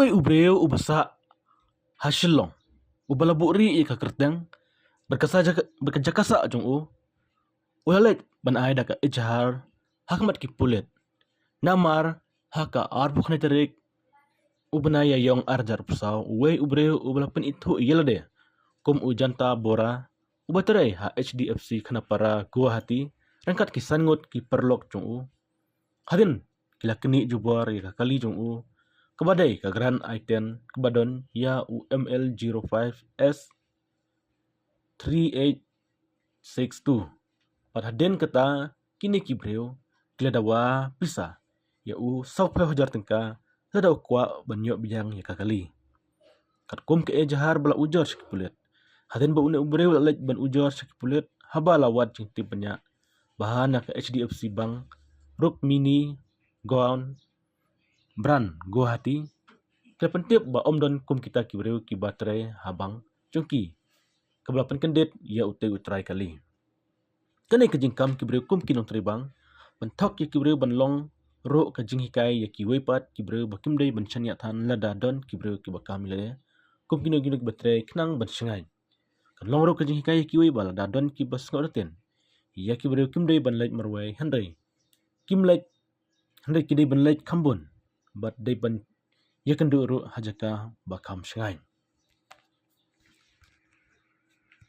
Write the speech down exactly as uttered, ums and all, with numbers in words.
Uwei u briew uba sah ha Shillong, uba la buhrieh ïa ka kyrteng bad ka jaka sah jong u, u la leit ban ai da ka ijhar ha khmat ki pulit. Namar ha ka arphew khyndai tarik u bnai Ïaïong arhajar arphew saw, uwei u briew uba la pynithuh ïa lade kum u Janta Bora, uba trei ha H D F C Khanapara, Guwahati, ryngkat ki san ngut ki paralok jong u, hadien ki la knieh jubor ïa ka kali jong u, kaba dei ka Grand i ten, kaba don ïa u M L zero five S three eight six two. Bad hadien kata, kine ki briew ki la dawa pisa ïa u sawphew hajar tyngka, lada u kwah ban ïoh biang ïa ka kali. Katkum ka ijhar ba la ujor sha ki pulit, hadien ba une u briew u la leit ban ujor sha ki pulit, haba la wad jingtip bniah ba ha na ka H D F C Bank, Rukmini Goan Branch, Guwahati, ki la pyntip ba ym don kum kita ki briew kiba trei ha bank jong ki, kaba la pynkyndit ïa utei u trai kali. Kane ka jingkam ki briew kum ki nongtrei bank ban thok ïa ki briew ban long ruh ka jinghikai ïa kiwei pat ki briew ba kim dei ban shaniah than lada don ki briew kiba kam ïa lade kum kino kino kiba trei khnang ban shngaiñ. Kan long ruh ka jinghikai ïa kiwei ba lada don kiba sngewthuh ïa ki briew kim dei ban leit marwei, hynrei kim leit, hynrei ki dei ban leit kham bun bad dei ban ïakynduh ruh ha jaka ba kham shngaiñ.